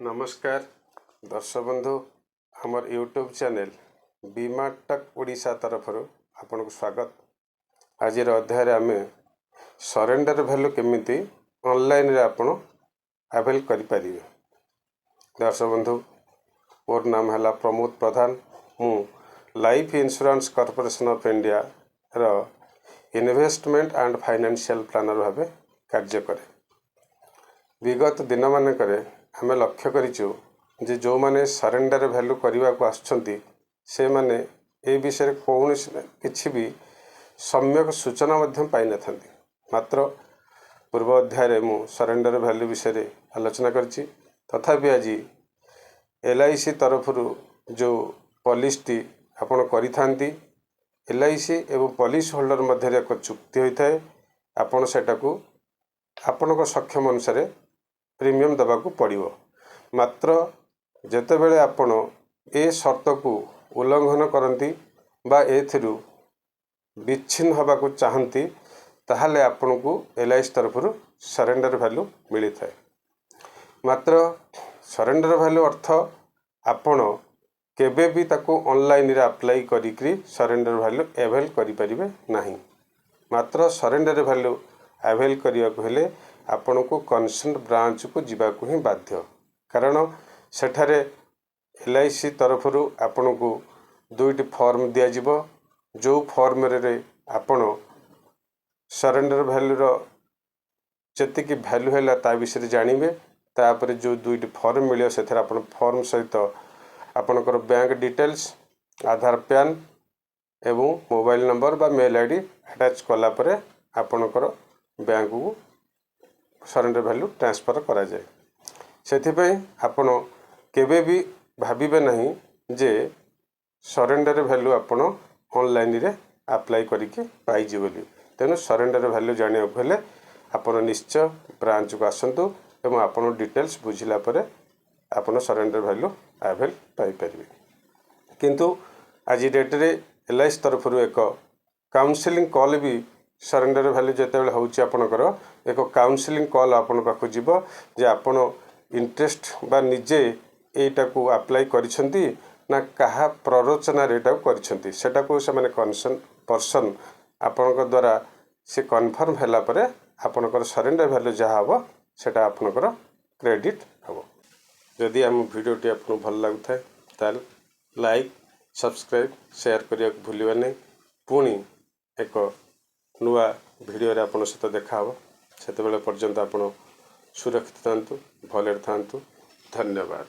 ନମସ୍କାର ଦର୍ଶକ ବନ୍ଧୁ, ଆମର ୟୁଟ୍ୟୁବ୍ ଚ୍ୟାନେଲ୍ ବୀମା ଟକ୍ ଓଡ଼ିଶା ତରଫରୁ ଆପଣଙ୍କୁ ସ୍ୱାଗତ। ଆଜିର ଅଧ୍ୟାୟରେ ଆମେ ସରେଣ୍ଡର ଭ୍ୟାଲୁ କେମିତି ଅନଲାଇନରେ ଆପଣ ଆଭେଲ୍ କରିପାରିବେ। ଦର୍ଶକ ବନ୍ଧୁ, ମୋର ନାମ ହେଲା ପ୍ରମୋଦ ପ୍ରଧାନ। ମୁଁ ଲାଇଫ୍ ଇନ୍ସୁରାନ୍ସ କର୍ପୋରେସନ୍ ଅଫ୍ ଇଣ୍ଡିଆର ଇନଭେଷ୍ଟମେଣ୍ଟ ଆଣ୍ଡ ଫାଇନାନ୍ସିଆଲ୍ ପ୍ଲାନର୍ ଭାବେ କାର୍ଯ୍ୟ କରେ। ବିଗତ ଦିନମାନଙ୍କରେ ଆମେ ଲକ୍ଷ୍ୟ କରିଛୁ ଯେ ଯେଉଁମାନେ ସରେଣ୍ଡର ଭ୍ୟାଲୁ କରିବାକୁ ଆସୁଛନ୍ତି, ସେମାନେ ଏ ବିଷୟରେ କୌଣସି କିଛି ବି ସମ୍ୟକ ସୂଚନା ମଧ୍ୟ ପାଇନଥାନ୍ତି। ମାତ୍ର ପୂର୍ବ ଅଧ୍ୟାୟରେ ମୁଁ ସରେଣ୍ଡର ଭ୍ୟାଲୁ ବିଷୟରେ ଆଲୋଚନା କରିଛି। ତଥାପି ଆଜି ଏଲ୍ଆଇସି ତରଫରୁ ଯେଉଁ ପଲିସିଟି ଆପଣ କରିଥାନ୍ତି, ଏଲ୍ଆଇସି ଏବଂ ପଲିସି ହୋଲ୍ଡର ମଧ୍ୟରେ ଏକ ଚୁକ୍ତି ହୋଇଥାଏ। ଆପଣ ସେଟାକୁ ଆପଣଙ୍କ ସକ୍ଷମ ଅନୁସାରେ ପ୍ରିମିୟମ୍ ଦେବାକୁ ପଡ଼ିବ। ମାତ୍ର ଯେତେବେଳେ ଆପଣ ଏ ସର୍ତ୍ତକୁ ଉଲ୍ଲଂଘନ କରନ୍ତି ବା ଏଥିରୁ ବିଚ୍ଛିନ୍ନ ହେବାକୁ ଚାହାନ୍ତି, ତାହେଲେ ଆପଣଙ୍କୁ ଏଲ୍ଆଇସି ତରଫରୁ ସରେଣ୍ଡର ଭ୍ୟାଲୁ ମିଳିଥାଏ। ମାତ୍ର ସରେଣ୍ଡର ଭ୍ୟାଲୁ ଅର୍ଥ ଆପଣ କେବେ ବି ତାକୁ ଅନଲାଇନରେ ଆପ୍ଲାଏ କରିକିରି ସରେଣ୍ଡର ଭ୍ୟାଲୁ ଆଭେଲ୍ କରିପାରିବେ ନାହିଁ। ମାତ୍ର ସରେଣ୍ଡର ଭ୍ୟାଲୁ ଆଭେଲ୍ କରିବାକୁ ହେଲେ ଆପଣଙ୍କୁ କନସର୍ନ ବ୍ରାଞ୍ଚକୁ ଯିବାକୁ ହିଁ ବାଧ୍ୟ, କାରଣ ସେଠାରେ ଏଲ୍ଆଇସି ତରଫରୁ ଆପଣଙ୍କୁ ଦୁଇଟି ଫର୍ମ ଦିଆଯିବ, ଯେଉଁ ଫର୍ମରେ ଆପଣ ସରେଣ୍ଡର ଭ୍ୟାଲୁର ଯେତିକି ଭ୍ୟାଲୁ ହେଲା ତା ବିଷୟରେ ଜାଣିବେ। ତାପରେ ଯେଉଁ ଦୁଇଟି ଫର୍ମ ମିଳିବ, ସେଥିରେ ଆପଣ ଫର୍ମ ସହିତ ଆପଣଙ୍କର ବ୍ୟାଙ୍କ ଡିଟେଲ୍ସ, ଆଧାର, ପ୍ୟାନ୍ ଏବଂ ମୋବାଇଲ ନମ୍ବର ବା ମେଲ୍ ଆଇଡ଼ି ଆଟାଚ୍ କଲା ପରେ ଆପଣଙ୍କର ବ୍ୟାଙ୍କକୁ ସରେଣ୍ଡର ଭ୍ୟାଲୁ ଟ୍ରାନ୍ସଫର୍ କରାଯାଏ। ସେଥିପାଇଁ ଆପଣ କେବେ ବି ଭାବିବେ ନାହିଁ ଯେ ସରେଣ୍ଡର ଭ୍ୟାଲୁ ଆପଣ ଅନଲାଇନରେ ଆପ୍ଲାଏ କରିକି ପାଇଯିବେ ବୋଲି। ତେଣୁ ସରେଣ୍ଡର ଭ୍ୟାଲୁ ଜାଣିବାକୁ ହେଲେ ଆପଣ ନିଶ୍ଚୟ ବ୍ରାଞ୍ଚକୁ ଆସନ୍ତୁ ଏବଂ ଆପଣ ଡିଟେଲ୍ସ ବୁଝିଲା ପରେ ଆପଣ ସରେଣ୍ଡର ଭ୍ୟାଲୁ ଆଭେଲ୍ ପାଇପାରିବେ। କିନ୍ତୁ ଆଜି ଡେଟ୍ରେ ଏଲ୍ଆଇସି ତରଫରୁ ଏକ କାଉନସିଲିଂ କଲ୍ ବି, ସରେଣ୍ଡର ଭ୍ୟାଲୁ ଯେତେବେଳେ ହେଉଛି, ଆପଣଙ୍କର ଏକ କାଉନସିଲିଂ କଲ୍ ଆପଣଙ୍କ ପାଖକୁ ଯିବ ଯେ ଆପଣ ଇଣ୍ଟରେଷ୍ଟ ବା ନିଜେ ଏଇଟାକୁ ଆପ୍ଲାଏ କରିଛନ୍ତି ନା କାହା ପ୍ରରୋଚନାରେ ଏଇଟାକୁ କରିଛନ୍ତି। ସେଟାକୁ ସେମାନେ କନସର୍ନ ପର୍ସନ୍ ଆପଣଙ୍କ ଦ୍ୱାରା ସେ କନଫର୍ମ ହେଲା ପରେ ଆପଣଙ୍କର ସରେଣ୍ଡର ଭ୍ୟାଲୁ ଯାହା ହେବ, ସେଇଟା ଆପଣଙ୍କର କ୍ରେଡ଼ିଟ୍ ହେବ। ଯଦି ଆମ ଭିଡ଼ିଓଟି ଆପଣଙ୍କୁ ଭଲ ଲାଗୁଥାଏ, ତାହେଲେ ଲାଇକ୍, ସବସ୍କ୍ରାଇବ୍, ସେୟାର କରିବାକୁ ଭୁଲିବେ ନାହିଁ। ପୁଣି ଏକ ନୂଆ ଭିଡ଼ିଓରେ ଆପଣଙ୍କ ସହିତ ଦେଖା ହେବ। ସେତେବେଳେ ପର୍ଯ୍ୟନ୍ତ ଆପଣ ସୁରକ୍ଷିତ ଥାଆନ୍ତୁ, ଭଲରେ ଥାଆନ୍ତୁ। ଧନ୍ୟବାଦ।